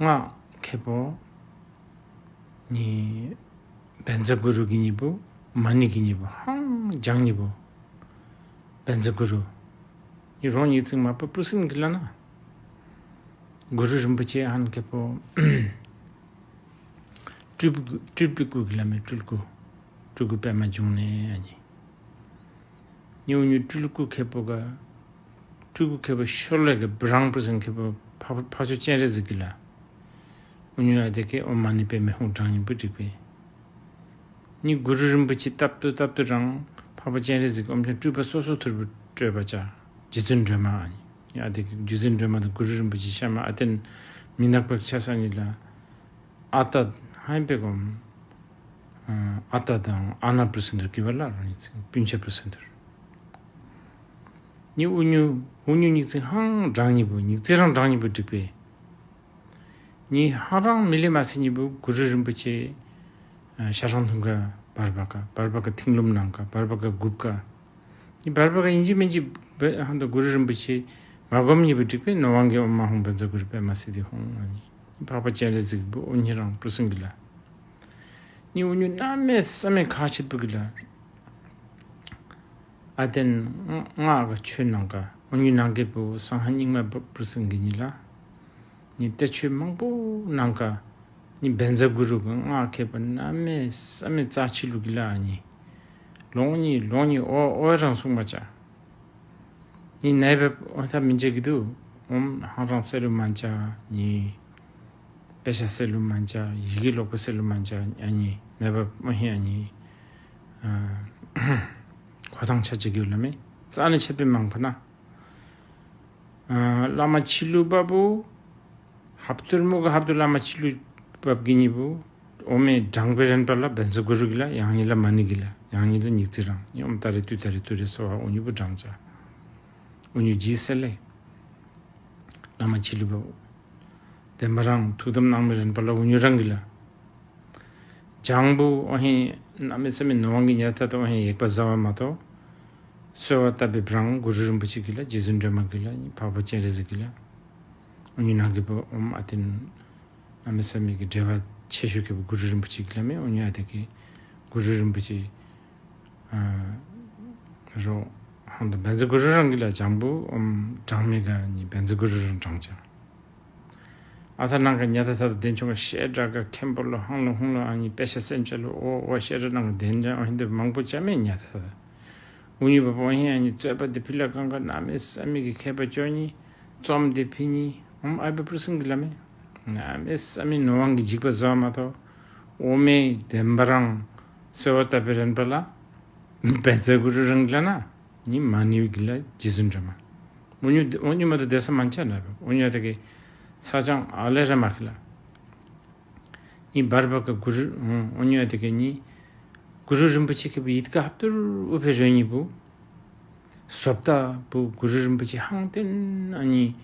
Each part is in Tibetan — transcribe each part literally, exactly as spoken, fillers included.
སྔགས་མཁས་པོ། ནི། བཛྲ་གུ་རུ་གི་གཉིས་པོ། མ་ཎི་གི་གཉིས་པོ། ཧང་ལྗང་གཉིས་པོ། བཛྲ་གུ་རུ། ནི་རོང་ཡིག་ཚིག་མ་པ་པུ་སིན་གི་ལ་ན། གུ་རུ་རིན་པོ་ཆེ་ཧང་མཁས་པོ། སྤྲུལ་སྐུ་སྤྲུལ་པའི་སྐུ་གི་ལ་མེ་སྤྲུལ་སྐུ། སྤྲུལ་སྐུ་པད་མ་འབྱུང་གནས་ཨ་ནི། ཉིའུ་ཉིའུ་སྤྲུལ་སྐུ་མཁས་པོ་ག་སྤྲུལ་སྐུ་མཁས་པོ་ཤོ་ལེ་གི་བི་རང་པུ་སན་མཁས་པོ་འཕགས་འཕགས་མཆོག་སྤྱན་རས་གཟིགས་ཀྱི་ལ། ཨུ་ཉུ་ཨ་དེ་ཀའི་ཨོཾ་མ་ཎི་པདྨེ་ཧཱུྃ་གྲངས་སྙིང་པོ་བསྒྲིགས་པས། ནི་གུ་རུ་རིན་པོ་ཆེ་སྟབས་བསྟོད་སྟབས་བསྟོད་རང་འཕགས་པ་སྤྱན་རས་གཟིགས་ཀྱི་ཨོཾ་ཀྱང་སྤྲུལ་པ་སོ་སོ་ཐུར་བུ་སྤྲོས་པ་ཅག་རྗེ་བཙུན་སྒྲོལ་མ་ཨ་ནི། ཨ་དེ་ཀའི་རྗེ་བཙུན་སྒྲོལ་མ་དང་གུ་རུ་རིན་པོ་ཆེ་ཤ་མ་ཨ་ཏན་མི་ནག་པ་ཆ་ས་ནི་ལ། ཨ་ཏ་ཧན་པེ་གོམ། ཨ་ཏ་དང་ཨ་ན་པུ་སིན་དུར་གི་བ་ལ་རང་ཉིག་ཚིག་སྤུན་ཆ་པུ་སིན་དུར། ནི་ཨུ་ཉུ་ཨུ་ཉུ་ཉིག་ཚིག་ཧང་གྲངས་ཉིས་པོ་ཉིག་ཚིག་རང་གྲངས་ཉིས་པོ་བསྒྲིགས་པས། ནི་ཧང་རང་མི་ལེ་མ་སི་ཉིས་པོ་གུ་རུ་རིན་པོ་ཆེ། ཤ་རང་ཐུང་ག་བར་བ་ཀ་བར་བ་ཀ་ཐིང་ལུམ་ནང་ག་བར་བ་ཀ་གུབ་ཀ། ནི་བར་བ་ཀ་ཡིན་གཅིག་མིན་གཅིག་ཧང་དང་གུ་རུ་རིན་པོ་ཆེ་མ་སྒོམ་ཉིས་པོ་བསྒྲིགས་པས་ནོ་དབང་གི་ཨོཾ་མ་ཧཱུྃ་བཛྲ་གུ་རུ་པདྨ་སིདྡྷི་ཧཱུྃ་ཨ་ནི། འཕགས་པ་སྤྱན་རས་གཟིགས་པོ་ཨོ་ཉི་རང་པུ་སིན་གི་ལ། ནི་ཨུ་ཉུ་གནམ་མེད་ས་མེད་ཁ་ཆེ་པོ་གི་ལ། ཨ་ཏན་སྔགས་ཀྱི་ཆོས་ནང་ག་ཨུ་ཉུ་ནང་གི་པོ་སང་ཧ་རྙིང་མ་པུ་སིན་གི་ཉི་ལ། ནི་གཏེར་ཆོས་མང་པོ་ནང་ག་ནི་བཛྲ་གུ་རུ་གི་སྔགས་མཁས་པ་གནམ་མེད་ས་མེད་རྩ་ཆེ་ལུགས་གི་ལ་ཨ་ནི། ལོང་ཉི་ལོང་ཉི་ཨོ་ཨོ་རང་གསུང་མ་ཅག་ནི་ནའི་བབ་ཨོ་ཐ་མི་འཇལ་གི་འདུག་ཨོཾ་ཧང་རང་སེ་ལུ་མ་འཇལ་ནི། དཔེ་ཆ་སེ་ལུ་མ་འཇལ་ཡི་གེ་ལོག་པ་སེ་ལུ་མ་འཇལ་ཨ་ནི་ནའི་བབ་ཨོ་ཧི་ཨ་ནི། ཁོ་ཐང་ཆ་ཅིག་ཡོད་ལ་མེ་རྩ་ནས་ཆད་པའི་མང་པོ་ན། བླ་མ་ཆི་ལུ་བབ་བུ། ཧབ་ཏུར་མོ་གི་ཧབ་ཏུ་བླ་མ་ཆི་ལུ་བབ་གི་ཉི་བུ། ཨོ་མའི་བགྲང་པའི་རན་པ་ལ་བཛྲ་གུ་རུ་གི་ལ་ཡང་ཉིད་ལ་མ་ཎི་གི་ལ་ཡང་ཉིད་ལ་ཉིག་ཙི་རང་ཉི་ཨོམ་ཏ་རེ་ཏུ་ཏ་རེ་ཏུ་རེ་སོ་བ་ཨོ་ཉི་བུ་བགྲང་བྱ། ཨོ་ཉི་ཇི་སེ་ལེ། བླ་མ་ཆི་ལུ་བབ། བདེན་པ་རང་ཐུགས་དམ་གནང་མི་རན་པ་ལ་ཨོ་ཉི་རང་གི་ལ། ལྗང་བུ་ཨོ་ཧེ་གནམ་མེད་ས་མེད་ནོར་དབང་གི་ཉལ་ཐ་དང་ཨོ་ཧེ་ཡེག་པ་ཟ་བ་མ་གཏོགས། གསོལ་བ་བཏབ་པའི་བྲང་གུ་རུ་རིན་པོ་ཆེ་གི་ལ་རྗེ་བཙུན་སྒྲོལ་མ་གི་ལ་འཕགས་པ་སྤྱན་རས་གཟིགས་གི་ལ། ཨོ་ཉི་ནང་གི་བུ་ཨོམ་ཨ་ཏིན། གནམ་མེད་ས་མེད་ཀྱི་འབྲེལ་བ་ཆེ་ཤོས་ཀྱི་བུ་གུ་རུ་རིན་པོ་ཆེ་གི་ལ་མེ་ཨོ་ཉི་ཨ་ཏི་གི་གུ་རུ་རིན་པོ་ཆེ། རོ། ཧང་དུ་བན་ཛི་གུ་རུ་རང་གི་ལ་ལྗང་བུ་ཨོམ་གྲངས་མེད་ག་ནི་བན་ཛི་གུ་རུ་རང་གྲངས་ཀྱང་། ཨ་ཐ་ནང་གི་ཉ་ཐ་ཐ་དེ་ཆུང་ག་ཤེ་དྲག་ག་ཁེམ་པོ་ལོ་ཧང་ལོ་ཧུང་ལོ་ཨ་ནི་པེ་ཤ་སེམས་ཅ་ལོ་ཨོ་ཨོ་ཤེ་དྲག་ནང་གི་དེན་ཅང་ཨོ་ཧིན་དེ་མང་པོ་ཅ་མེད་ཉ་ཐ་ཐ། ཨུ་ཉི་བ་པོ་ཨོ་ཧིན་ཨ་ནི་རྩོད་པ་དེ་ཕི་ལ་གང་ག་གནམ་མེད་ས་མེད་ཀྱི་མཁས་པ་ཅོ་ནི་རྩོམ་དེ་ཕི་ནི་ཨོམ་ཨ་བ་པུ་སིང་གི་ལ་མེ་གནམ་མེད་ས་མེད་ནོར་དབང་གི་འཇིགས་པ་བཟོ་བ་མ་གཏོགས་ཨོ་མེ་བདེན་པ་རང་གསོལ་བ་བཏབ་པའི་རན་པ་ལ་བན་ཛི་གུ་རུ་རང་གི་ལ་ན། ཉི་མ་ནིའུ་གི་ལ་རྗེ་བཙུན་སྒྲོལ་མ། འུ་ཉུ་འུ་ཉུ་མ་དུ་བསྡད་ས་མ་འཆར་ན་འུ་ཉུ་ཨ་ཏི་གི་ས་ཅང་ཨ་ལེ་ར་མ་གི་ལ། ཉི་བར་བ་ཀ་གུ་རུ་འུ་ཉུ་ཨ་ཏི་གི་ཉི་གུ་རུ་རིན་པོ་ཆེ་གི་བུ་ཡིད་ཀ་ཧབ་ཏུར་ཨུ་ཕེ་རོ་ཉི་བུ། བཟོ་ལྟ་བུ་གུ་རུ་རིན་པོ་ཆེ་ཧང་ཏེན་ཨ་ཉི།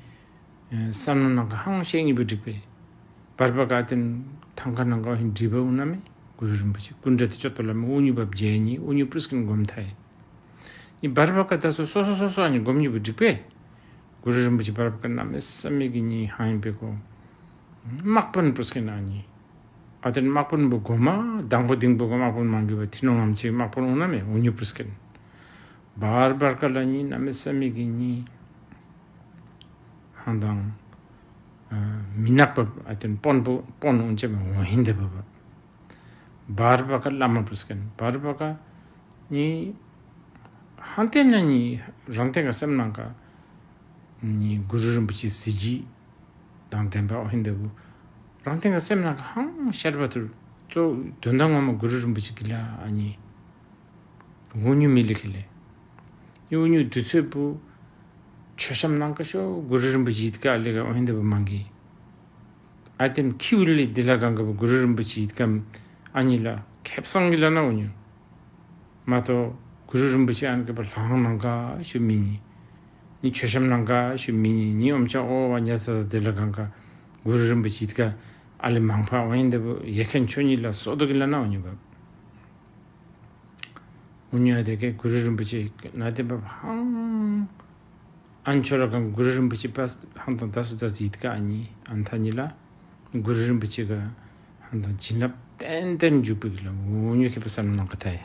བསམ་ན་ནང་ག་ཧང་ཤེས་ཉི་བུ་འགྲིག་པས། བར་བ་ཀ་ཏེན་ཐང་ཀ་ནང་ག་ཧིན་འགྲིག་པ་འུ་ན་མེ་གུ་རུ་རིན་པོ་ཆེ་ཀུན་འདྲ་དེ་ཅོ་ཏོ་ལ་མེ་ཨུ་ཉུ་བབ་རྗེ་ཉི་ཨུ་ཉུ་པུ་རི་སྐིན་སྒོམ་ཐའི། ནི་བར་བ་ཀ་ད་སོ་སོ་སོ་སོ་སོ་ཨ་ནི་སྒོམ་ཉི་བུ་འགྲིག་པས། གུ་རུ་རིན་པོ་ཆེ་བར་བ་ཀ་གནམ་མེད་ས་མེད་ཀྱི་ཉི་ཧང་ཡིན་པའི་གོ། དམག་དཔོན་པུ་སྐན་ཨ་ནི། ཨ་དེ་ནི་དམག་དཔོན་པོ་གོ་མ་དང་པོ་དིང་པོ་གོ་དམག་དཔོན་མང་གི་བ་ཐི་ནོ་ངམ་ཆེ་དམག་དཔོན་འོང་ན་མེད་འུ་ཉུ་པུ་སྐན། བར་བར་ཀ་ལ་ཉི་གནམ་མེད་ས་མེད་ཀྱི་ཉི། ཧང་དང་། མི་ནག་པ་ཨ་དེ་ནི་དཔོན་པོ་དཔོན་འོང་ཆེ་མེད་འོང་ཧིན་དེ་བ་བ། བར་བ་ཀ་བླ་མ་པུ་སྐན་བར་བ་ཀ་ནི། ཧང་ཏེ་ན་ནི་རང་སྟེང་ག་སེམས་ནང་ག་ནི་གུ་རུ་རིན་པོ་ཆེ་གཟི་བརྗིད་དང་ལྡན་པ་ཨོ་ཧིན་དེ་བུ། རང་སྟེང་ག་སེམས་ནང་ག་ཧང་ཤར་བ་ཐུར་གཙོ་དོན་དག་ངོ་མ་གུ་རུ་རིན་པོ་ཆེ་གི་ལ་ཨ་ནི། འུ་ཉུ་མི་ལི་ཁི་ལེ། འུ་ཉུ་དུས་ཚོད་བུ། མཆོད་བཤམས་ནང་ག་ཤོ་གུ་རུ་རིན་པོ་ཆེ་ཡིད་ཀ་ཨ་ལེ་ག་ཨོ་ཧིན་དེ་བུ་མང་གི། ཨ་ཏེན་ཁྱིའུ་ལི་དི་ལ་གང་ག་བུ་གུ་རུ་རིན་པོ་ཆེ་ཡིད་ཀ་ཨ་ཉི་ལ་ཁེབས་སང་གི་ལ་ན་འུ་ཉུ། མ་གཏོགས་གུ་རུ་རིན་པོ་ཆེ་ཨན་གི་བུ་ལྷང་ནང་ག་ཤུ་མི་ཉི། ནི་མཆོད་བཤམས་ནང་ག་ཤུ་མི་ཉི་ཉི་ཨོམ་ཆ་ཨོ་བ་ཉ་ས་ས་དི་ལ་གང་ག་གུ་རུ་རིན་པོ་ཆེ་ཡིད་ཀ་ཨ་ལེ་མང་ཕ་འོ་ཡིན་དེ་བུ་ཡེ་ཁན་ཆོ་ཉི་ལ་སོ་དོ་གི་ལ་ན་འུ་ཉུ་བབ། འུ་ཉུ་ཨ་དེ་གེ་གུ་རུ་རིན་པོ་ཆེ་ན་དེ་བབ་ཧང་། ཨན་ཆོ་ར་གང་གུ་རུ་རིན་པོ་ཆེ་པ་ཧང་དང་ད་སུ་ད་སུ་ཡིད་ཀ་ཨ་ཉི་ཨན་ཐ་ཉི་ལ། གུ་རུ་རིན་པོ་ཆེ་གི་ཨ་ནི་བྱིན་རླབས་ཏན་ཏན་འཇུག་པའི་གི་ལ་འོ་ཉོ་ཁེ་པ་བསམ་ནང་གི་ཐ་ཡ།